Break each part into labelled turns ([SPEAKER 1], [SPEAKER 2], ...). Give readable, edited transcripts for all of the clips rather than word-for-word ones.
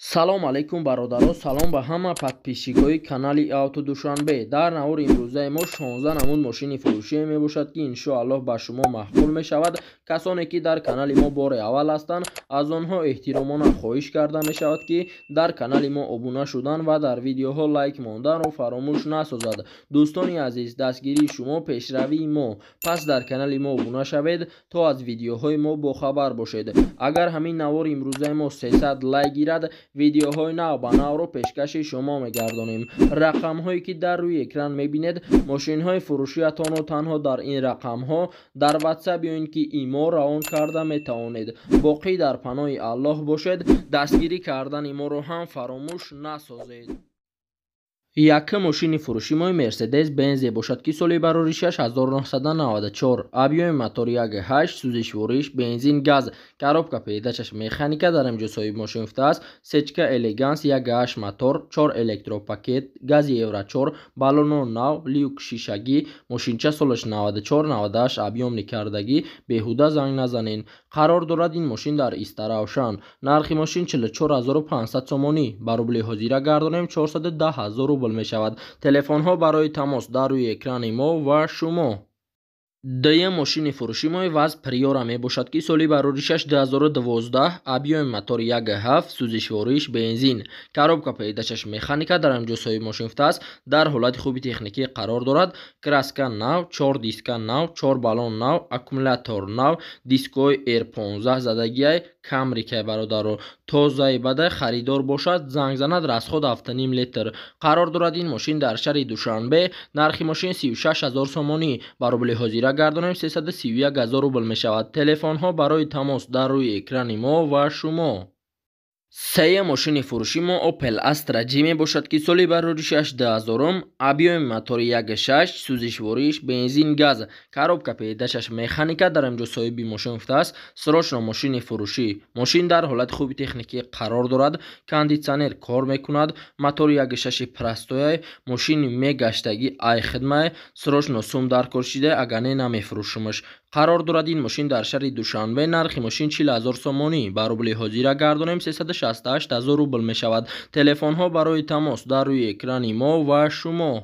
[SPEAKER 1] Салом алейкум, бародаро, салом ба ҳама подписчикои канали Авто Душанбе. Дар навори имрӯзаи мо 16 намуд мошини фурӯшие мебошад, ки иншоаллоҳ ба шумо маъқул мешавад. Касоне ки дар канали мо бори аввал ҳастанд, аз онҳо эҳтиромона хоҳиш карда мешавад, ки дар канали мо обуна шудан ва дар видеоҳо лайк монданро фаромӯш насозад. Дӯстони азиз, дастгирии шумо пешравии мо, пас дар канали мо обуна шавед, то аз видеоҳои мо бохабар бошед. Агар ҳамин навори имрӯзаи мо 300 лайк гирад, видеоҳои нав ба навро пешкаши шумо мегардонем. Рақамҳое ки дар рӯи экран мебинед, мошинҳои фурӯшиятонро танҳо дар ин рақамҳо дар Ватсап ё ин ки Имо равон карда метавонед. Боқӣ дар паноҳи Аллоҳ бошед, дастгирӣ кардани моро ҳам фаромӯш насозед. Якум мошини фурӯши мои Мерседес Бензе бошад, ки соли бароришаш 1994, объёми мотори 1.8, сӯзишвориш бензин газ, коробка передачаш механика. Дар инҷо соҳиби мошин гуфтааст: сечка элеганс, 1.8 мотор, 4 электропакет, гази евро 4, баллоно нав, люк шишагӣ. Мошинча солаш 94, 98 объёмни кардагӣ. Беҳуда занг назанен. Қарор дорад ин мошин дар Истаравшан. Нархи мошин 44 500 сомонӣ, ба рубли ҳозира гардонем, 410 ҳазор рубл мешавад. Телефонҳо барои тамос дар рӯи экрани мо ва шумо. Дуюм мошини фурӯши мои ВАЗ Приора мебошад, ки соли бароришаш 2012, объёми мотори 1.7, сӯзишвориш бензин, коробка передачаш механика. Дар инҷо соҳиби мошин гуфтааст, дар ҳолати хуби техникӣ қарор дорад, краска нав, чор диска нав, чор баллон нав, аккумулятор нав, дискҳои R15 задагиай, Камрикай, бародаро, тозаи бадай. Харидор бошад, занг занад. Расход 7,5 литр. Қарор дорад ин мошин дар шаҳри Душанбе. Нархи мошин 36 ҳазор сомонӣ, ба рубли ҳозира гардонем, 331 ҳазор рубл мешавад. Телефонҳо барои тамос дар рӯи экрани мо ва шумо. Сеюм мошини фурӯши мо Opel Astra G мебошад, ки соли бароришаш 2000, объёми мотори 1.6, сӯзишвориш бензин газ, коробка передачаш механика. Дар инҷо соҳиби мошин гуфтааст: срочно мошини фурӯшӣ. Мошин дар ҳолати хуби техникӣ қарор дорад, кондитсионер кор мекунад, мотори 1.6 простояй, мошини мегаштагӣ, ай хидмай, срочно сум даркор шида, агар не, намефурӯшумаш. Қарор дорад ин мошин дар шаҳри Душанбе. Нархи мошин 40 ҳазор сомонӣ, ба рубли ҳозира гардонем, 368 ҳазор рубл мешавад. Телефонҳо барои тамос дар рӯи экрани мо ва шумо.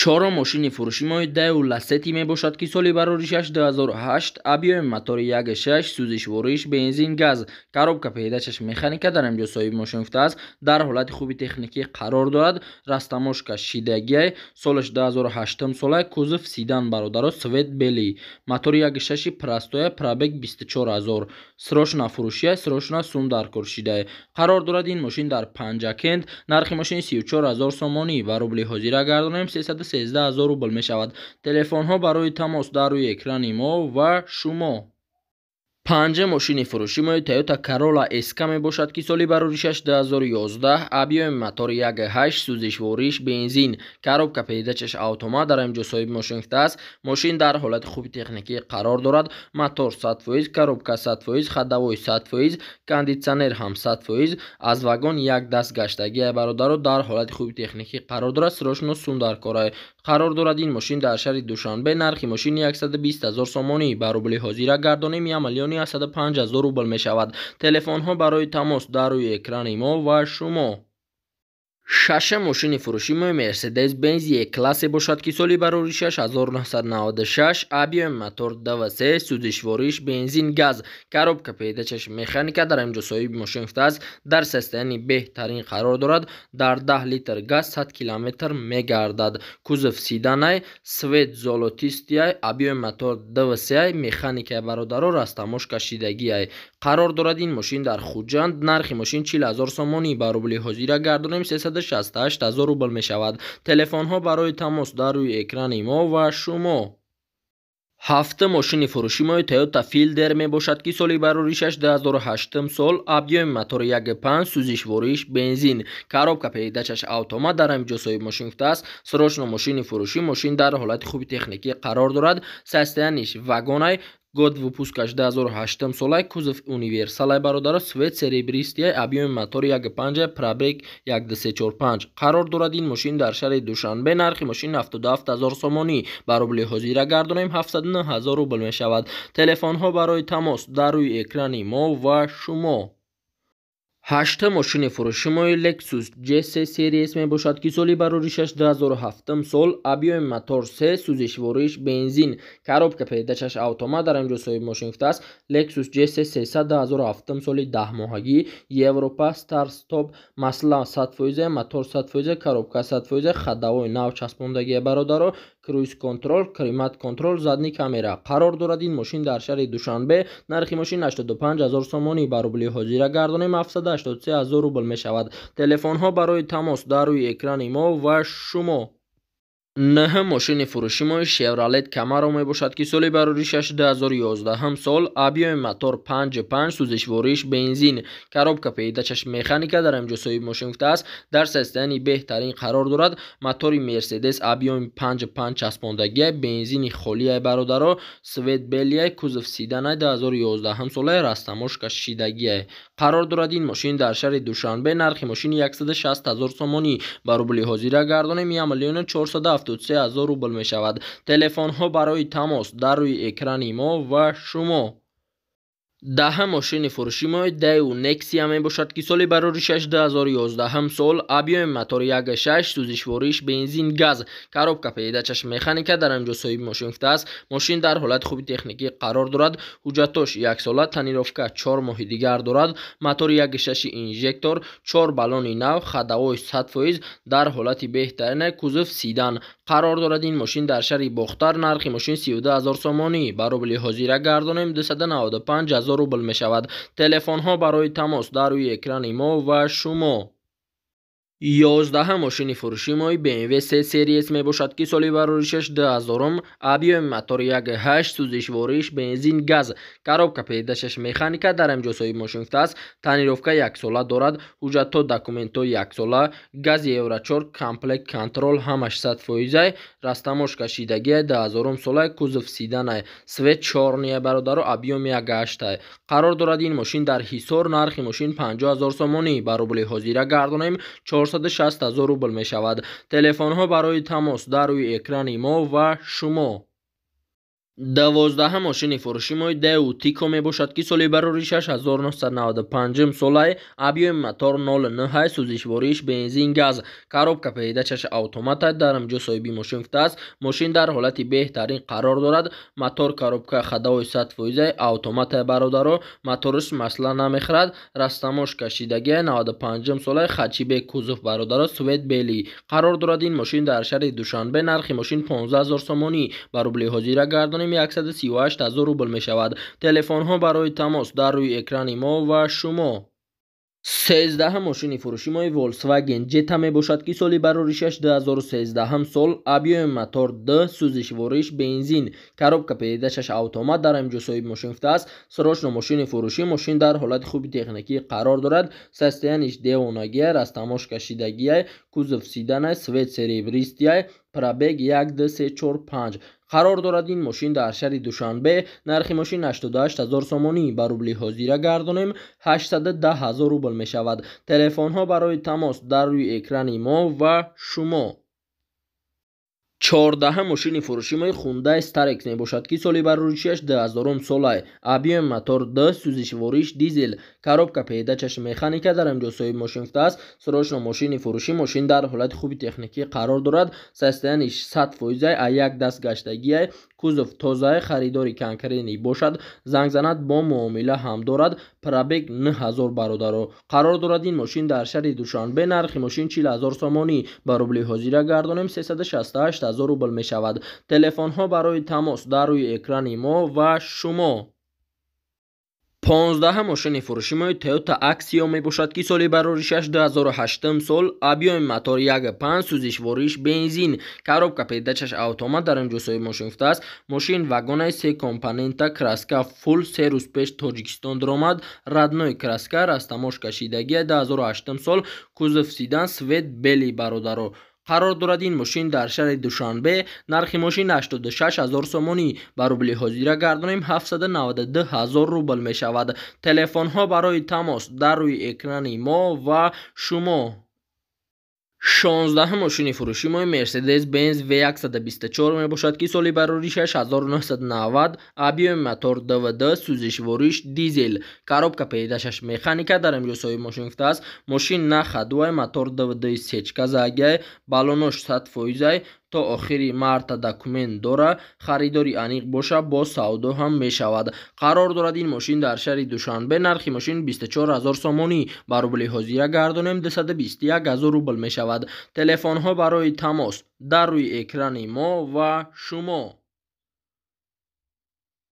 [SPEAKER 1] Чорум мошини фурӯши мои Даеу Ласети мебошад, ки соли бароришаш 2008, объёми мотори 1.6, сӯзишвориш бензин газ, коробка передачаш механика. Дар инҷо соҳиби мошин гуфтааст, дар ҳолати хуби техникӣ қарор дорад, растаможка шидагиай, солаш 2008 солай, кузов седан, бародаро, цвет белый, мотори 1.6 простоя, пробег 24 ҳазор. Срочно фурӯшия, срочно сум даркор шидае. Қарор дорад ин мошин дар Панҷакент. Нархи мошин 34 ҳазор сомонӣ, ба рубли ҳозира гардонем, 313 ҳазор рубл мешавад. Телефонҳо барои тамос дар рӯи экрани мо ва шумо. Панҷум мошини фурӯши мои Toyota Corolla SK мебошад, ки соли бароришаш 2011, объёми мотори 1.8, сӯзишвориш бензин, коробка передачаш автомат. Дар инҷо соҳиби мошин гуфтааст, мошин дар ҳолати хуби техникӣ қарор дорад, мотор 100%, коробка 100%, ходовой 100%, кондитсионер ҳам 100%, аз вагон як даст гаштагия, бародаро, дар ҳолати хуби техникӣ қарор дорад, срочно сум даркорай. Қарор дорад ин мошин дар шаҳри Душанбе. Нархи мошин 120 ҳазор сомонӣ, ба рубли ҳозира гардонем, 1 миллиони 105 ҳазор рубл мешавад. Телефонҳо барои тамос дар рӯи экрани мо ва шумо. Шашум мошини фурӯши мо Мерседес Бенз Е классе бошад, ки соли бароришаш 1996, объёми мотор 2.3, сӯзишвориш бензин газ, коробка передачаш механика. Дар инҷо соҳиби мошин гуфтааст, дар состоянии беҳтарин қарор дорад, дар 10 литр газ 100 километр мегардад, кузов седанай, цвет золотистыйай, объёми мотор 2.3, механикаи, бародаро, растаможка шидагиай. Қарор дорад ин мошин дар Хуҷанд. Нархи мошин 40 ҳазор сомонӣ, ба рубли ҳозира гардонем, 368 ҳазор рубл мешавад. Телефонҳо барои тамос дар рӯи экрани мо ва шумо. Ҳафтум мошини фурӯши мои Toyota Fielder мебошад, ки соли бароришаш 2008 сол, объёми мотори 1.5, сӯзишвориш бензин, коробка передачаш автомат. Дар инҷо соҳиби мошин гуфтааст: срочно мошини фурӯшӣ. Мошин дар ҳолати хуби техникӣ қарор дорад, состояниеш вагонай, год выпускаш 2008 солай, кузов универсалай, бародаро, цвет серебристыйай, объёми мотори 1.5, пробег 12345. Қарор дорад ин мошин дар шаҳри Душанбе. Нархи мошин 77 ҳазор сомонӣ, ба рубли ҳозира гардонем, 709 ҳазор рубл мешавад. Телефонҳо барои тамос дар рӯи экрани мо ва шумо. Ҳашта мошини фурӯшимои Lexus GS Series мебошад, ки соли бароришаш 2007 сол, объёми мотор 3, сӯзишвориш бензин, коробка передачаш автомат. Дар инҷо соҳиби мошин гуфтааст: Lexus GS 300 2007 соли 10 моҳагӣ, Европа, старт стоп, масла 100%, мотор 100%, коробка 100%, ходовой нав часпондагия, бародаро, круиз контроль, климат контроль, задний камера. Қарор дорад ин мошин дар шаҳри Душанбе. Нархи мошин 85 ҳазор сомонӣ, ба рубли ҳозира гардонем, 783 ҳазор рубл мешавад. Телефонҳо барои тамос дар рӯи экрани мо ва шумо. Нӯҳум мошини фурӯшимои Chevrolet Camaro мебошад, ки соли бароришаш 2011 сол, объёми мотор 5,5, сӯзишвориш бензин, коробка передачаш механика. Дар инҷо соҳиби мошин гуфтааст, дар состоянии беҳтарин қарор дорад. Мотори Мерседес объёми 5,5 часпондагия, бензини холияй, бародаро, цвет белый, кузов седанай, 2011 солаи, растаможка шидагиай. Қарор дорад ин мошин дар шаҳри Душанбе. Нархи мошини 160 ҳазор сомонӣ, ба рубли ҳозира гардонем, 1 миллиону 473 ҳазор рубл мешавад. Телефонҳо барои тамос дар рӯи экрани мо ва шумо. Даҳум мошини фурӯшимои Daewoo Nexia мебошад, ки соли бароришаш 2011 сол, объёми мотор 1,6, сӯзишвориш бензин газ, коробка передачаш механика. Дар инҷо соҳиби мошин гуфтааст, мошин дар ҳолати хуби техникӣ қарор дорад, ҳуҷҷатош яксола, тонировка 4 моҳи дигар дорад. Мотори 1,6 инжектор, чор баллони нав, ходовой 100%, дар ҳолати беҳтарина, кузов седан. Қарор дорад ин мошин дар шаҳри Бохтар. Нархи мошин 32 ҳазор сомонӣ, ба рубли ҳозира гардонем, 295 ҳазор рубл мешавад. Телефонҳо барои тамос дар рӯи экрани мо ва шумо. 11-ум мошини фурӯшимои BMW 3 Series мебошад, ки соли бароришаш 2000, объёми мотор 1,8, сӯзишвориш бензин газ, коробка передачаш механика. Дар инҷо соҳиби мошин гуфтааст, тонировка яксола дорад, ҳуҷҷатҳо, документҳо яксола, гази Евро 4, комплект контроль ҳамаш 100%, растаможка шидагия, 2000 солай, кузов седанай, цвет чёрный, бародаро, объёми 1,8. Қарор дорад ин мошин дар Ҳисор. Нархи мошин 50 ҳазор сомонӣ, ба рубли ҳозира гардонем, 460 ҳазор рубл мешавад. Телефонҳо барои тамос дар рӯи экрани мо ва шумо. 12-ум мошини фурӯшимои Daewoo Tico мебошад, ки соли бароришаш 1995 солай, объёми мотор 0,9, сӯзишвориш бензин газ, коробка передачаш автомат. Дар инҷо соҳиби мошин гуфтааст, мошин дар ҳолати беҳтарин қарор дорад. Мотор, коробка, ходовой 100%, автомата, бародаро, моторш масла намехӯрад, растаможка шидагия, 95 солай, хэтчбек кузов, бародаро, цвет белый. Қарор дорад ин мошин дар шаҳри Душанбе. Нархи мошин 15 ҳазор сомонӣ, ба рубли ҳозира гардонем, 138 ҳазор рубл мешавад. Телефонҳо барои тамос дар рӯи экрани мо ва шумо. 13-ум мошини фурӯшимои Volkswagen Jetta мебошад, ки соли бароришаш 2013 сол, объёми мотор 2, сӯзишвориш бензин, коробка передачаш автомат. Дар инҷо соҳиби мошин гуфтааст, срочно мошини фурӯшӣ, мошин дар ҳолати хуби техникӣ қарор дорад, состояниш девонагия, растаможка шидагия, кузов седанай, цвет серебристый, пробег 1, 2, 3, 4, 5. Қарор дорад ин мошин дар шаҳри Душанбе. Нархи мошин 88 ҳазор сомонӣ, ба рубли ҳозира гардонем, 810 ҳазор рубл мешавад. Телефонҳо барои тамос дар рӯи экрани мо ва шумо. 14-ум мошини фурӯшимои Hyundai Starex мебошад, ки соли бароришиаш 2000 солай, объёми мотор 2, сӯзишвориш дизел, коробка передачаш механика. Дар инҷо соҳиби мошин гуфтааст, срочно мошини фурӯшӣ, мошин дар ҳолати хуби техникӣ қарор дорад, состояниш 100%, а як даст гаштагиай, кузов тозаи, харидори конкретный бошад, занг занад, бо муомила ҳам дорад. Пробег 9000, бародаро. Қарор дорад ин мошин дар шаҳри Душанбе. Нархи мошин 40 ҳазор сомонӣ, ба рубли ҳозира гардонем, 368 ҳазор рубл мешавад. Телефонҳо барои тамос дар рӯи экрани мо ва шумо. 15-ум мошини фурӯшимои Toyota Axio мебошад, ки соли бароришаш 2008 сол, объёми мотор 1,5, сӯзишвориш бензин, коробка передачаш автомат. Дар инҷо соҳиби мошин гуфтааст, мошин вагонаи се компонента, краска фулл, 3 рӯз пеш Тоҷикистон даромад, родной краска, растаможка шидагия, 2008 сол, кузов седан, цвет белый, бародаро. Қарор дорад ин мошин дар шаҳри Душанбе. Нархи мошин 86 ҳазор сомонӣ, ба рубли ҳозира гардонем, 792 ҳазор рубл мешавад. Телефонҳо барои тамос дар рӯи экрани мо ва шумо. 16-ум мошини фурӯши мо Mercedes Benz V124 мебошад, ки соли бароришаш 1990, объёми мотор 2,2, сӯзишвориш дизел, коробка передачаш механика. Дар инҷо соҳиби мошин гуфтааст, мошин на ходовой, мотор 2,2 сечка задагиай, баллонош 100 фоизай, то охири марта документ дора. Харидори аниқ боша, бо савдо ҳам мешавад. Қарор дорад ин мошин дар шаҳри Душанбе. Нархи мошин 24 ҳазор сомонӣ, ба рубли ҳозира гардонем, 221 ҳазор рубл мешавад. Телефонҳо барои тамос дар рӯи экрани мо ва шумо.